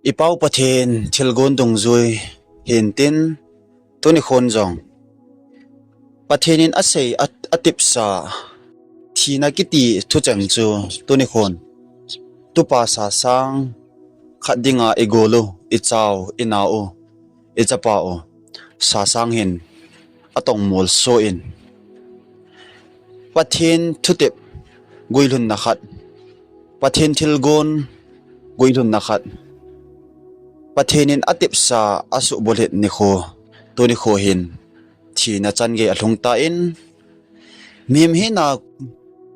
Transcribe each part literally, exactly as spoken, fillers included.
I Pau Pathen thilgon dungjui hintin, tuni khon jong Pathen in asei a, atipsa thina kiti thucheng chu tuni khon tupa Sasang khat dinga i gol u, i chau, i nau, i chapa u Sasang hin atong molso in, Pathen thutep guilhunna khat, Pathen thilgon guilhunna khat, Pathen in atipsa asuhbulhit nikho, tuni kho hin thina changei alhung tan, mihem hina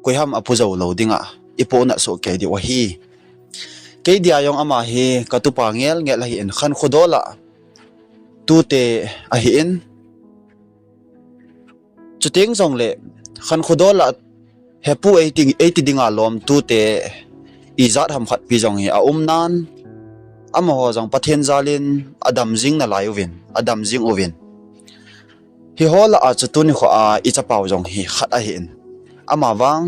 koiham apu jou lou dinga i pohnat soh kei diu ahi. Kei dia jong ama hi ka tupa ngelngel ahin, khankho dol a tute ahin. Chuteng jongle khankho dol a hepu eiti, eiti dinga lom tute ijat ham khat pi jong hi aum nan, amaho jong Pathen jalin adam jing nalai uvin, adam jing uvin. Hiho lah a chu tuni kho a i chapau jong hi khat ahin. Ama vang,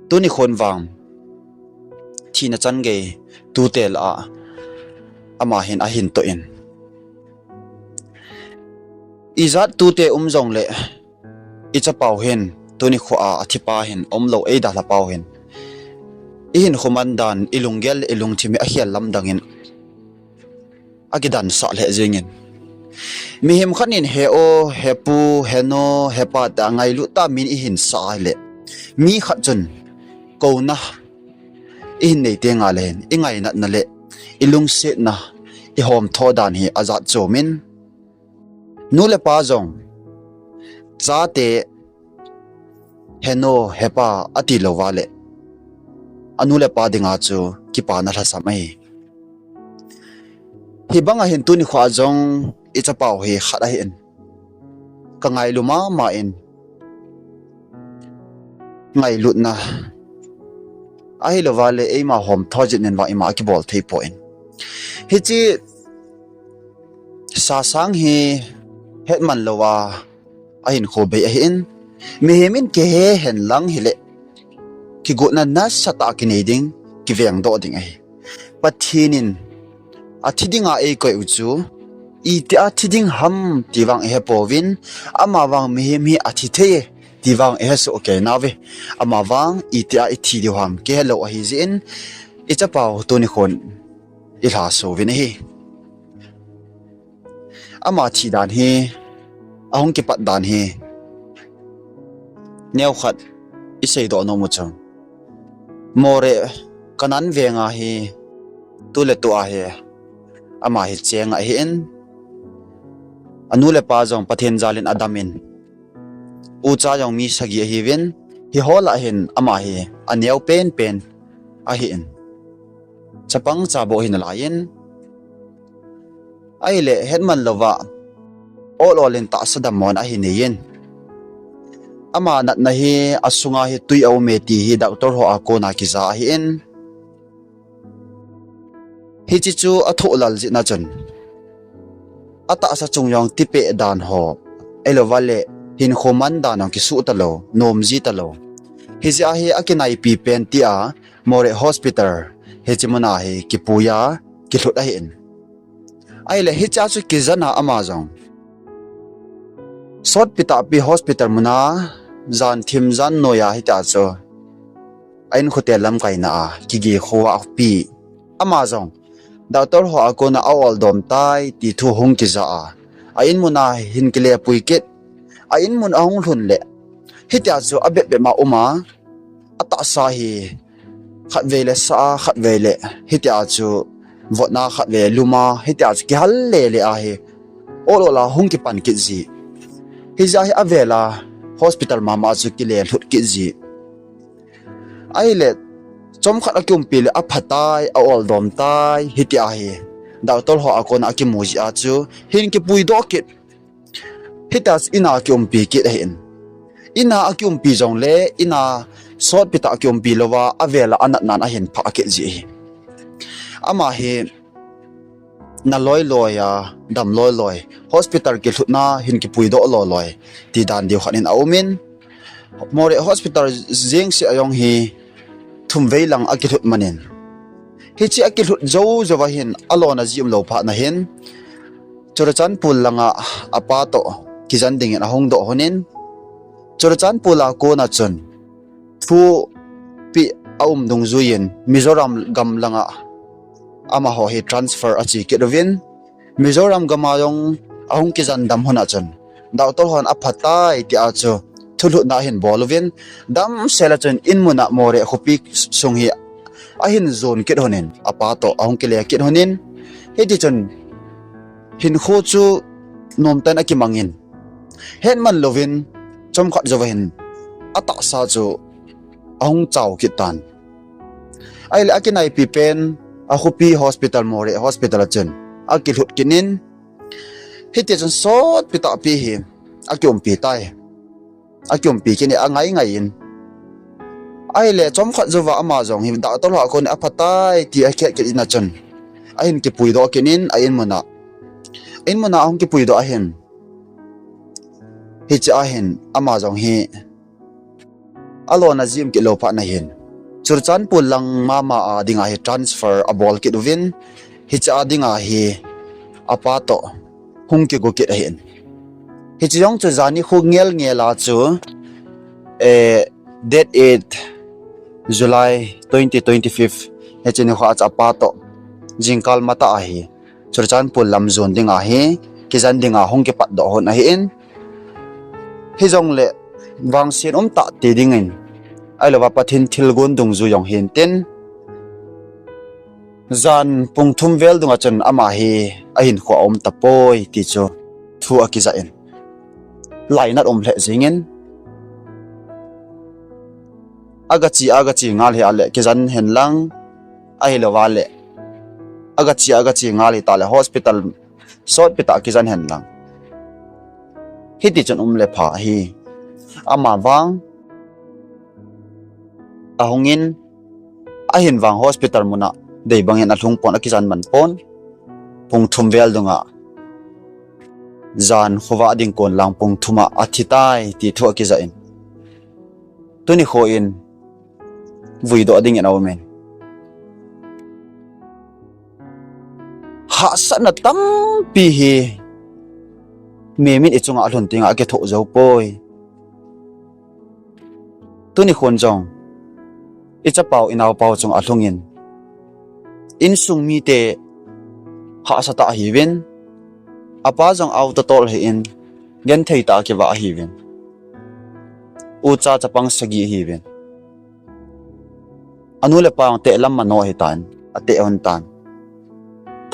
tuni khon vang, thina changei tute lah a ama hin ahin toh in. Ijat tute um jongle i chapau hin, tuni kho a athipa hin, umlou eidalhapau hin, i hinkho man dan, i lunggel, i lungthim hi akhel lamdang in akidansah lheh jengin. Mihem khat in he o, hepu, henu, hepa tia ngailut tah min i hinsah ahile, mi khat chun kouna i hin nei tengle hin, i ngainatna le i lungsetna, i homtho dan hi ajat chom in, nu le pa jong chate henu, hepa ati louva le, anu le pa dinga chu kipana lhasam ahi. Hibanga hin tuni kho a jong i chapau hi khat ahin. Ka ngailu mama in, ngailutna ahilouva le eima homtho jeh in vang ima akibol thei poi. Hiche Sasang hi hetman louva ahinkho bei ahin, mihem in kihe hen lang hile, kigotna nasatah a kinei ding, kivengdoh ding ahi. Pathen in athi dinga eikoi u chu, itia thi ding ham ti vang ihepouvin, ama vang mihem hi athi thei e ti vang ihesoh kei nauve. Ama vang itia ithi diu ham kihelou ahi jeh in, i chapau tuni khon i lhaso uvin ahi. Ama thi dan hi, ahung kipat dan hi, neokhat i seidoh nom u chu, Moreh Kanan venga hi, tuletu a hi, ama hi cheng ahin, anu le pa jong Pathen jalin adam in, ucha jong mi sagi ahiuvin, hiho lah a hin ama hi aneo penpen ahin, chapang cha bou ahi nalaiyin, ahile hetman louva, ol ol in tahsa dammona ahi neiyin. Ama natna hi asunga hi twi aume ti hi doctor ho a kona kija ahin. Hiche chu athoh lal jeh a chun, atahsa chung jong tipeh dan ho, ahilouva le hinkho man dan jong kisuh talou, nomji talou. Hijeh a hi akinaipi pen tia Moreh Hospital, hiche muna hi kipuiya kilhut ahin. Ahile hichea chu kijana ama jong sotpi tahpi hospital muna, jan thim jan noiya hitia chu a inkhote lamkaina a kigeh khova api. Ama jong doctor ho a kona a oldom tai ti thu hung kija a, a inmuna hin kilepui kit, a inmun ahung lhun le, hitia chu abep bep ma uma, atahsa hi khatvei le sa a, khatvei le hitia chu votna, khatvei luma, hitia chu kihal lele ahi, ol ol a hung kipan kit ji. Hijeh a hi avela hospital mama chu kile lhut kit ji. Ahile, chomkhat akiumpi le aphatai, a oldom tai, hitia hi doctor ho a kona akimu jeh a chu hin kipuidoh kit. Hitia chu ina akiumpi kit ahin. Ina akiumpi jongle, ina sotpi tah akiumpi louva, avela anatnan ahin phah kit ji ahi. Ama hi naloi loi a, dam loi loi, hospital kilhutna hin kipuidoh loi loi, ti dan diu khat in aumin, Moreh Hospital jengseh a jong hi thumvei lang akilhut manin, Hiche akilhut jou jou a hin alona ji umlou phat na hin Churachandpur langa apa toh kijen dingin ahung doh lhonin, Churachandpur a kona chun thupeh aum dungjuiyin Mizoram gam langa amaho hi transfer ache kit uvin, Mizoram gama jong ahung kijen dam lhon a chun doctor hon aphatai tia chu thulhutna ahin bol uvin, damsel a chun inmun a Moreh khopi sung hi ahin jon kit lhonin, apa toh ahung kile kit lhonin, hitichun hinkho chu nomtah in akimangin, hetman louvin chomkhat jouva hin atahsa chu ahung chao kit tan. Ahile akinaipi pen akhopi hospital, Moreh hospital a chun akilhut kit in, hitichun sotpi tahpi hi akiumpi tai. Akiumpi kit in angai ngai in, ahile chomkhat jouva ama jong hi doctor ho a kon aphatai ti akhet kit in a chun ahin kipuidoh kit in a inmun a, inmun a ahung kipuidoh ahin, hiche ahin ama jong hi alona ji um kit lou phat na hin Churachandpur lang mama a dinga hi transfer abol kit uvin, hiche a dinga hi apa toh hung kigo kit ahin. Hiche jong chu jani khu ngel ngel a chu, eh, date eight July twenty twenty-five, hiche nikho a chu apa toh jingkal matah a hi Churachandpur lam jon dinga hi kijen dinga hung kipatdoh lhon ahin, hijongle vangset umtah ti dingin, ahilouva Pathen thilgon dungjui jong hintin, jan pung thum vel dunga chun ama hi ahinkhoa aum tapoi ti chu thu akijah in, lainat um lheh jengin, agache agache ngal hih a le kijen hen lang, ahilouva le agache agache ngal hita le hospital sotpi tah kijen hen lang, hitichun um le pha ahi. Ama vang ahungin, ahin vang hospital muna deibangin alhung pon, akijen man pon, pung thum vel dunga jan khovah ding kon lang pung thum a athi tai ti thu akijah in, tuni kho in vuidoh dingin aumin, hahsatna tampi hi mimin ichunga alhun tenga akithoh jou poi. Tuni khon jong ichapau inaopau chunga alhungin, insung mite hahsa tah ahiuvin, apa jong aototol ahin, genthei tah a kivah ahiuvin, ucha chapang sagi ahiuvin, anu le apa jong tehlam mano ahitan, ateh lhon tan,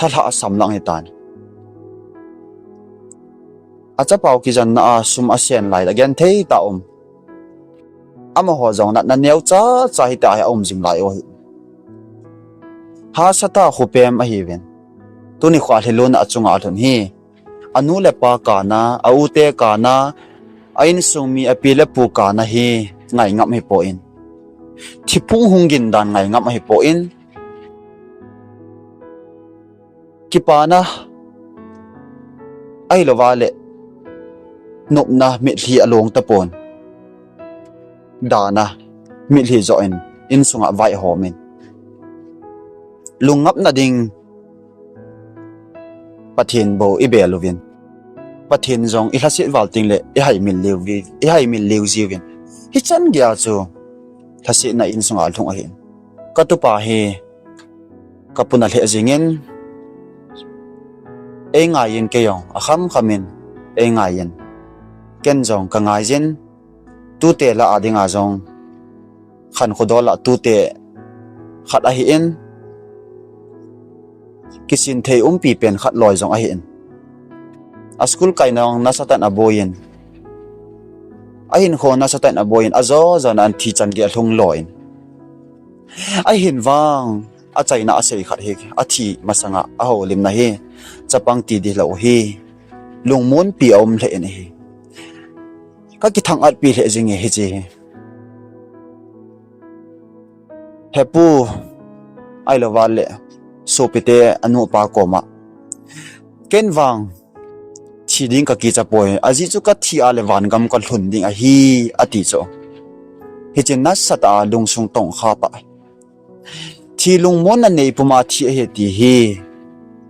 thalhah asam lang ahitan. Achapau kijenna a sum asen lai a genthei tah um, amaho jong natna neocha cha hita hi aum jing lai u ahi. Hahsa tah a khopem ahiuvin, tuni kho a lhilunna achunga alhun hi, anu le apa kana, aute kana, a insung mi api le pu kana hi ngaingam ahipoi, thiphung hung gin dan ngaingam ahipoi, kipana ahilouva le nopna mitlhi along tapon, dana mitlhi joh in insunga vaihom in, lungngapna ding Pathen bou ibel uvin, Pathen jong ilhaset val tengle ihaimil lheh jiuvin, hichan geiya chu lhasetna insunga alhung ahin. Katupa hi kapuna lheh jengin, eingaiyin, kei jong akhamkhamin eingaiyin, ken jong kangaijin, tute lah a dinga jong khankho dol a tute khat ahin, kisin thei umpi pen khat loi jong ahin, a school kaina jong nasatah in aboiyin, ahinkho nasatah in aboiyin, ajo jona athi chan gei alhung loiyin, ahin vang achaina asei khat hi, athi masanga ahoulimna hi chapang ti ding lou hi, lungmonpi aum lheh in ahi. Kakithang-atpi lheh jenge hiche hi. Hepu, ahilouva le sopite anu apa koma, ken vang thi ding kakichapoi, ajeh chu kathi a le vangam kalhun ding ahi, ati chu. Hiche nasatah a lungsung tongkha tah, Thi lungmonna nei puma thi ahi ti hi,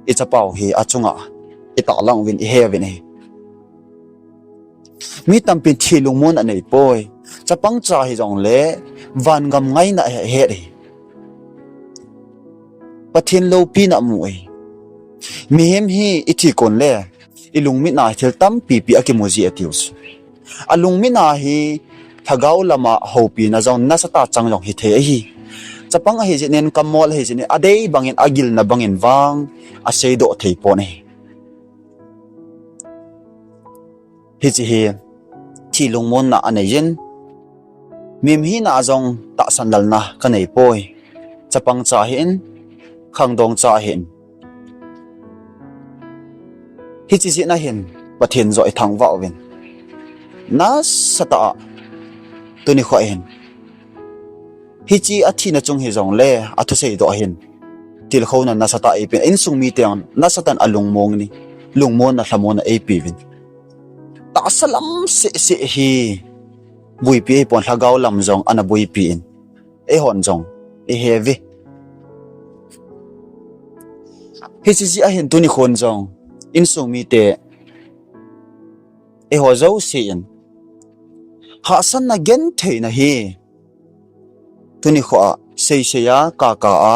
i chapau hi achunga i tahlang uvin i he uvin ahi. Mi tampin thi lungmonna nei poi. Chapang cha hi jongle vangam ngaina ahi, ahi. Pathen loupina amu ahi. Mihem hi i thi kon le i lungmit na thil tampi pi akimu ji atiu chu. A lungmit na hi lhagao lama houpina jong nasatah chang jong hithei ahi. Chapang ahi jeh in, kamol ahi jeh in, adei bangin, agilna bangin vang aseidoh thei pon ahi. Hiche hi thi lungmonna anei jin. Mihem hina a jong tahsan lalna kanei poi. Chapang cha ahin, khangdong cha ahin. Hiche jeh a hin Pathen joh i thangvah uvin, nasatah a tuni kho hin, hiche athina chung hi jongle athusei doh ahin, tilkhouna nasatah eipin, insung mite nasatah in alungmong in, lungmonna lhamonna eipeuvin. Tahsa lam seh seh hi buipi ahipon, lhagao lam jong ana buipi in, eihon jong i he uve. Hiche jeh a hin tuni khon jong insung mite, eiho jouse in hahsatna gentheina hi tuni kho a seisei a, kaka a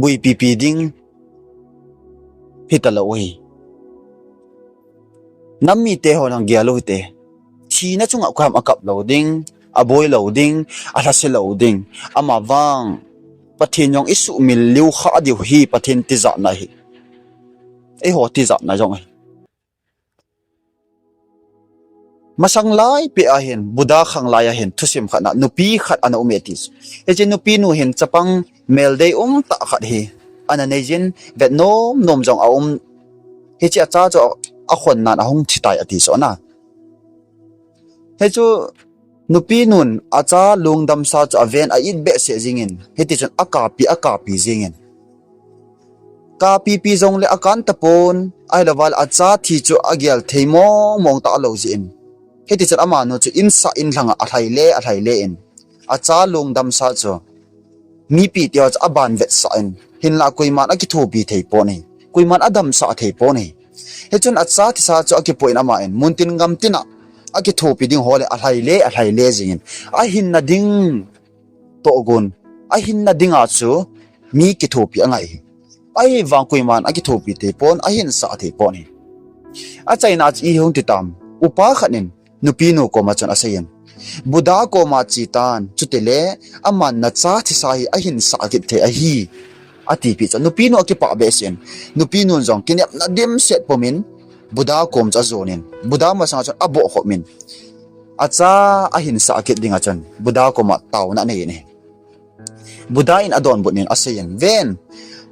buipipi ding hitalou ahi. Nam mite hon hung gel u hite. Thina chunga koiham akap lou ding, aboi lou ding, alhase lou ding. Amavang Pathen jong i suhmil lheh kha diu hi Pathen tijatna ahi. Eiho tijatna jong ahi. Masang lai peh ahin, Buddha khang lai ahin, thusim khat na, nupi khat ana um e ti chu. Hiche nupi nu hin chapang meldei umtah khat hi ana nei jin, vet nom nom jong aum. Hiche acha chu akhon nan ahung thi tai ati chu ana. Hichu nupi nun acha lungdamsa chu aven a-it behseh jingin, hitichun akapi, akapi jingin. Kapipi jongle akan tapon, ahilouleh acha thi chu agel thei mong mong talou jeh in. Hitichun amanu chu insah inlhanga alhai le, alhai le in. Acha lungdamsa chu mipi teho chu aban vetsah in, hinlah koiman akithopi thei pon ahi. Koiman adamsah thei pon ahi. Hichun acha thisa chu akipoh in aman, muntin gamtin a akithopi ding ho le alhai le, alhai le jingin. Ahinna ding tohgon, ahinna dinga chu mi kithopi angai ahi. Ahivang koiman akithopi thei pon, ahinsah thei pon ahi. Achaina chu ihung ti tam, upa khat in nupinu koma chun aseiyin, Buddha koma chetan, chutile aman nacha thisa hi ahinsah kit thei ahi, atipeh chun nupinu akipah behseh in, nupinun jong kinepna dimset pumin Buddha kom chu ajonin, Buddha masanga chun abohkhopin, acha ahinsah kit dinga chun Buddha koma taona aneiyin ahi. Buddha in adonbut in aseiyin, ven,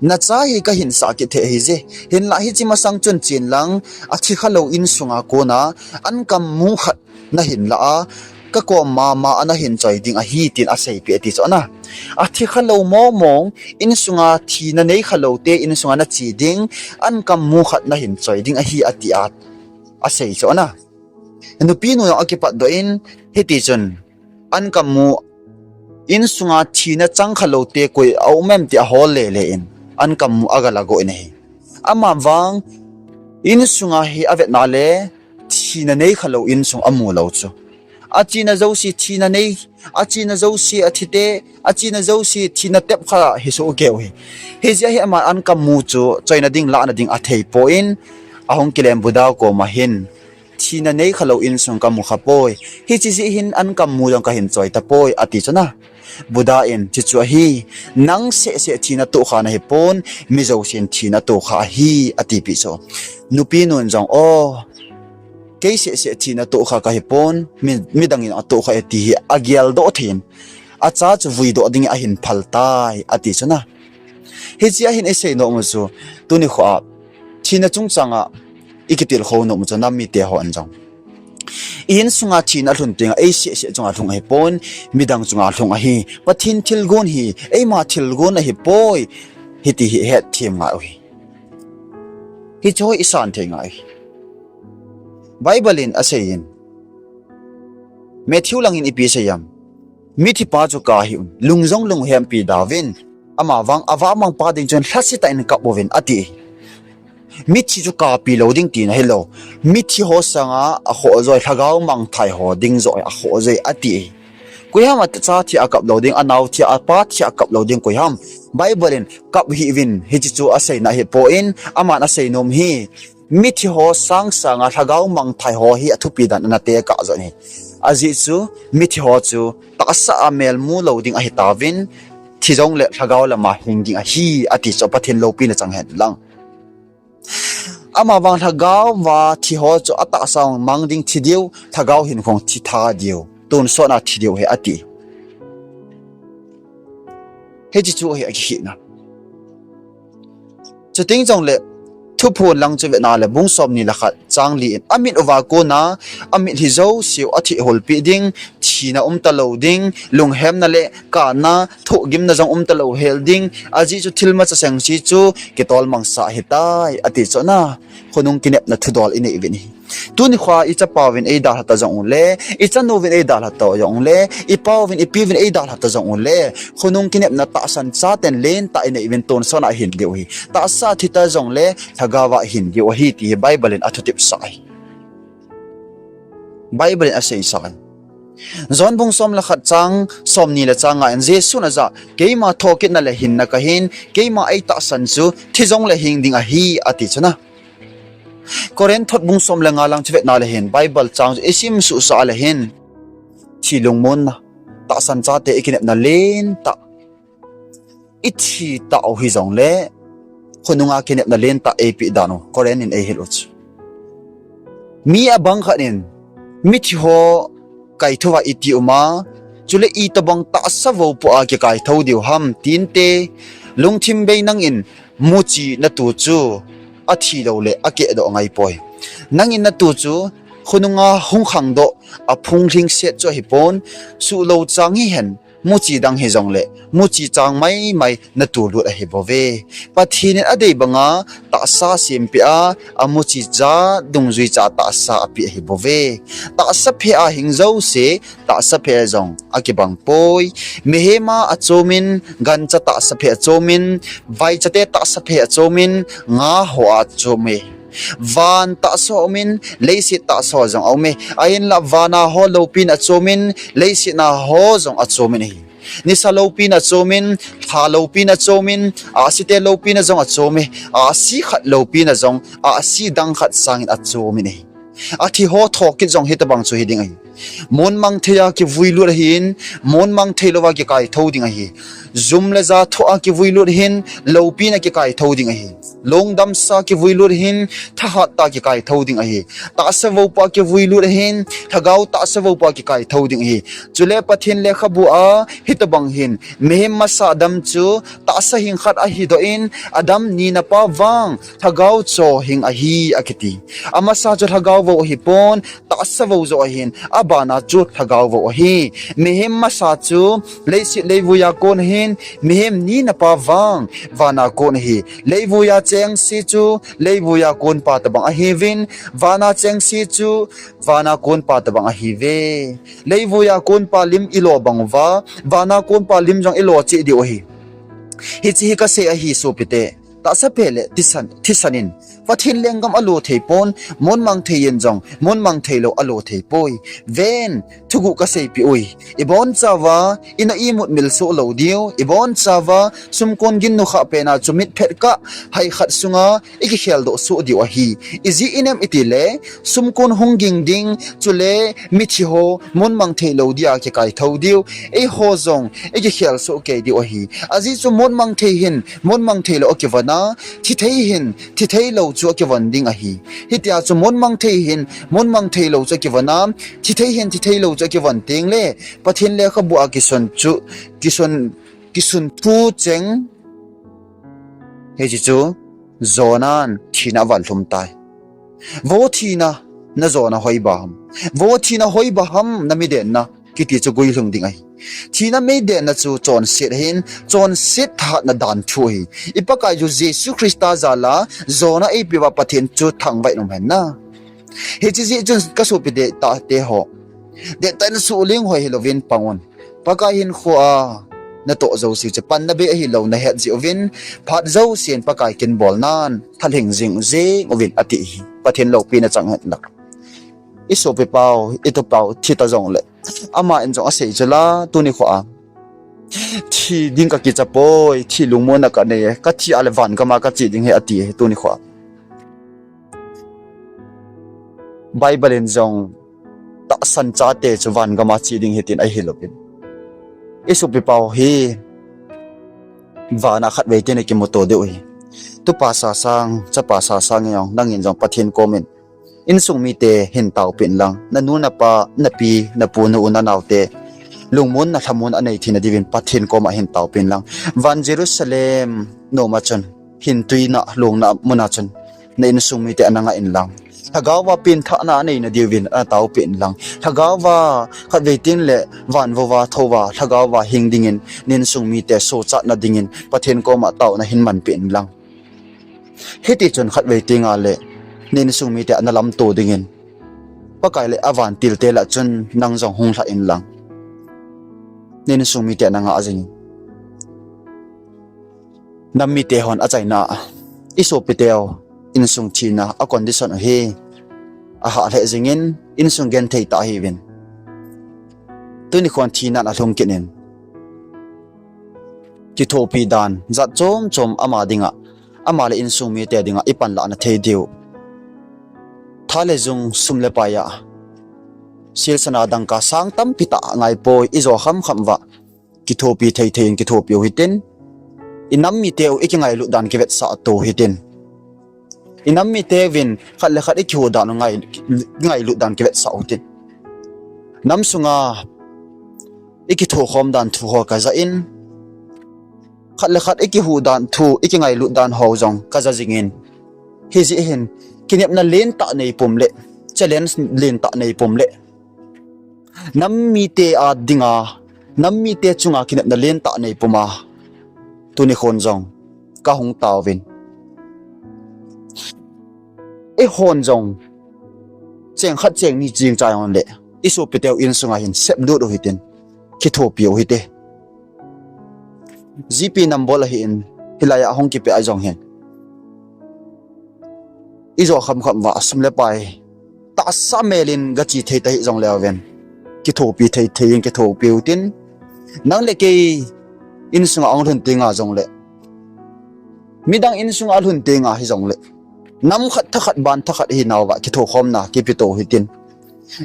nacha hi kahinsah kit thei ahije, hinlah hiche masang chun chenlang, athi khalou insunga kona ankam mu khat nahin lah a, kakom mama a nahin choi ding ahi, tin aseipeh ati chu ana. Athi khalou mong mong insunga thina nei khalou te insunga nache ding, ankam mu khat nahin choi ding ahi, ati a asei chu ana. Nupinu jong akipatdoh in, hitichun ankam mu, insunga thina chang khalou te koi aum em ti ahol lele in, ankam mu agalagoh in ahi. Amavang insunga hi avetna le thina nei khalou insung amu lou chu. Achena jouse thina nei, achena jouse athite, achena jouse thina tep kha hisoh keu ahi. Hijeh a hi aman ankam mu chu choina ding, lahna ding atheipon, ahung kilen Buddha koma hin, thina nei khalou insung kamu khapoi. Hiche jeh hin ankam mu jong kahin choi tapoi, ati chu ana. Buddha in, chuchu ahi, nang sehseh thina tohkha nahipon, mi jousen thina tohkha ahi, atipeh chu. Nupinun jong, o, kei sehseh thina tohkha kahipon, mi, midangin atohkha e ti hi ageldoh thei in, acha chu vuidoh dingin ahin phal tai, ati chu ana. Hiche a hin isei nom u chu, tuni kho a, thina chungchanga ikitilkhou nom u chu nam mite hon jong, insunga thina alhun tenga eisehseh chunga lhung ahipon, midang chunga lhung ahi. Pathen thilgon hi eima thilgon ahipoi, hiti hi hetthem ngai u hi. Hicheho isan thei ngai u hi. Bible in aseiyin, Matthew langin ipi asei em? Mithipa chu kahih un, lung jong lunghempi dauvin, Ama vang, avahmang pa ding chun lhase tah in kap uvin ati. Mithi chu kapi lou ding tina hilou. Mithi ho sanga akhoh joh, lhagao mangthai ho ding joh, akhoh joh ati. Koiham acha thi a kap lou ding, anao thi a, apa thi a kap lou ding koiham. Bible in kap hih uvin, hiche chu aseina ahipon, aman aseinom hi. Mithi ho sang sanga lhagao mangthai ho hi athupi dan ana tekah joh ahi. Ajeh chu, mithi ho chu tahsa a melmu lou ding ahitauvin, thi jongle lhagao lama hing ding ahi, ati chu Pathen loupina chang hen lang. Ama vang lhagao va thi ho chu atahsa mang ding thi diu, lhagao hinkho thi tha diu, tonsot a thi diu ahi ati. Hiche chu ahi akikhehna. Chuteng jongle, Thuphon lang chu vetna le bung somni le khat chang li in, amit uva kona, amitlhi jouseu atheh hulpeh ding, thina umtalou ding, lunghemna le kana, thohgimna jong umtalou hel ding, ajeh chu thilmacha sengse chu kitolmangsa ahitai, ati chu na, khonung kinepna thudol inei uvin ahi. Tuni khoa ichapauvin eidalha ta jong ule, ichanuvin eidalha ta jong ule, ipauvin ipiuvin eidalha ta jong ule, khonung kinepna tahsan chaten lentah inei uvin tonsot a ahin diu ahi. Tahsa thi ta jongle lhagao a ahin diu ahi ti hi Bible in athutepsah ahi. Bible in aseisah ahi. John bung som le khat chang somni le chang nga in Jesun ajah, keima thokitna le hinna kahin, keima eitahsan chu thi jongle hing ding ahi, ati chu na. Corinth bung som le nga lang chu vetna le hin, Bible chang chu isim suhsah le hin, thi lungmonna, tahsan chate ikinepna lentah, ithi tau hijongle, khonunga kinepna lentah eipeh dan u, Corinth in eihil u chu. Mi abang khat in, mithi ho kaithouva iti uma, chule itobang tahsa vou pua kikaithou diu ham tinte, lungthim bei nangin muchi natu chu athi loule akehdoh ngaipoi. Nangin natu chu khonunga hung khangdoh, aphung lhingset chu ahipon, suhlou chang hihen, muchi dang hijongle, muchi chang maimai natu lut ahibouve. Pathen in adei banga tahsa sempeh a, amuchi jat dungjuicha tahsa apeh ahibouve. Tahsa phea hing jouse, tahsa phea jong akibangpoi. Mihema achomin, gancha tahsa phea achomin, vaichate tahsa phea achomin, nga hoa achome. Van tahsa umin, leiset tahsa jong aume. Ahinla vana ho loupina achomin, leisetna ho jong achomin ahi. Nisa loupina achomin, lha loupina achomin, ahsite loupina jong achome. Ahsi khat loupina jong, ahsi dang khat sangin achomin ahi. Athiho thokit jong hitobang chu hiding ahi. Monmang theiya kivuilut ahin, monmang theilouva kikaithou ding ahi. Jum le ja thoa kivuilut ahin, loupina kikaithou ding ahi. Lungdamsa kivuilut ahin, thahat tah kikaithou ding ahi. Tahsa vou pua kivuilut ahin, lhagao tahsa vou pua kikaithou ding ahi. Chule Pathen lekhabu a hitobang hin, mihem masa adam chu tahsa hing khat ahidoh in, adam nina pa vang lhagao cho hing ahi akiti. Amasa chu lhagao vou ahipon, tahsa vou joh ahin, abana chu lhagao vou ahi. Mihem masa chu leiset leivuiya kon ahin, mihem nina pa vang vana kon ahi. Leivuiya chengse chu leivuiya konpa tobang ahiuvin, vana chengse chu vana konpa tobang ahiuve. Leivuiya konpa lim ilo banguva, vana konpa lim jong ilo cheh diu ahi. Hiche hi kasei ahi sopite. Tahsa phe le thisan, thisan in Pathen lenggam alo theipon, monmang thei in jong monmang theilou alo theipoi. Ven, thuguh kaseipeh uve. Ibonchauva ina imut milsoh lou diu, ibonchauva sumkon ginnu khah pena chu mitphet kah hai khat sunga ikikheldoh soh diu ahi. Ijeh inem itile, sumkon hung ging ding, chule mithi ho monmang theilou dia kikaithou diu, eiho jong ikikhel soh kei diu ahi. Ajeh chu monmang thei hin monmang theilou akivon a, thithei hin thitheilou chu akivon ding ahi. Hitia chu monmang thei hin monmang theilou chu akivon a, thithei hin thitheilou chu akivon tengle, Pathen lekhabu a kisun chu, kisun, kisun thu cheng, hiche chu jonan thina avanlhum tai. Vo thina, najona hoiba ham? Vo thina hoiba ham namidenna kiti chu guilhung ding ahi. Thina meidenna chu chonset ahin, chonset thahatna dan thu ahi. I Pakaiyu Jesu Christa jala jona eipeuva Pathen chu thangvah in um hen na. Hiche jeh chun kasopite tahteho, dettah in suhling hoi hilouvin pang un. Pakai hinkhoa natoh jouse chu panna bei ahilou nahet jeh uvin, phat jousen Pakai kin bolnan thalheng jing jing uvin ati hi. Pathen loupina chang hen lang. Isopipau, itupau thi ta jongle, aman jong asei chu la, tuni khoa thi ding kakicha poi, thi lungmonna kanei e, kathi a le van gama kache ding ahi ati e, tuni khoa. Bible in jong tahsan chate chu van gama che ding ahi tin ahilou in, isopipau hi vana khatvei tin ikimuto diu ahi. Tupa Sasang, Chapa Sasang jong, nangin jong Pathen komin, insung mite hin taopeh in lang, nanu napa, napi napu, nau nanaote lungmonna lhamonna anei theina diuvin Pathen koma hin taopeh in lang. Van Jerusalem noma chun, hin tuina lungna muna chun, na insung mite ana nga in lang, lhagaova penthahna aneina diuvin ana taopeh in lang. Lhagaova khatvei tin le van vouva thouva lhagaova hing dingin, na insung mite sochatna dingin Pathen koma taona hin manpeh in lang. Hiti chun khatvei tenga le, na insung mite ana lamto dingin, Pakai le avantilte lah chun nang jong hung lhah in lang, na insung mite ana nga jingin. Nam mite hon achaina a, isopiteu insung thina a condition u hi ahah lheh jingin, insung genthei tah ahiuvin, tuni khon thinan alhung kit in, kithopi dan jat chom chom ama dinga, ama le insung mite dinga ipanlahna thei diu, tha le jung, sum le pai a, silsana dangka sang tampi tah ngaipoi, ijo khamkham uva kithopi thei thei in kithopiu hitin, inam miteu ikingailut dan kivetsah to hitin, inam miteuvin khat le khat ikihu dan u ngai, ngailut dan kivetsah u hitin, nam sunga ikithokhom dan thu ho kaja in, khat le khat ikihu dan thu, ikingailut dan ho jong kaja jingin, hijeh hin kinepna lentah neipum le, challenge lentah neipum le, nam mite a dinga, nam mite chunga kinepna lentah neipum a, tuni khon jong kahung taovin, eihon jong cheng khat cheng ni ching chai hon le, isopiteu insunga hin seplut u hitin, kithopiu hite. GPay number ahin, hilai a hung kipe a jong hin, ijo khamkham uva sum le pai tahsa melin gache thei ta hijongleu hen, kithopi thei thei in kithopiu hitin, nang le kei insunga ahung lhun tenga jongle, midang insunga alhun tenga hijongle, nam khat thakhat ban thakhat ihinauva kithokhomna kipeto hitin,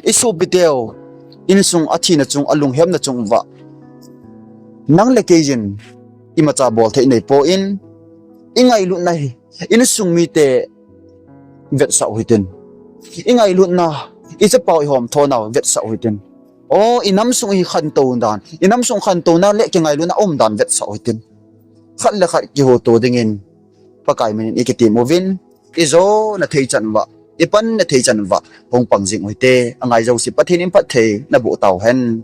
isopiteu insung athina chung, alunghemna chung uva nang le kei jin imacha bol thei neipon, ingailutna hi insung mite vetsah u hitin, ingailutna, ichapau ihomthonau vetsah u hitin, o, inam sung ikhantou dan, inam sung khantouna le kingailutna um dan vetsah u hitin, khat le khat kihuto dingin Pakai minin ikitem uvin, ijona theichan uva, ipanna theichan uva hung pang jing u hite. Angai jouse Pathen in phatthei naboh tauhen.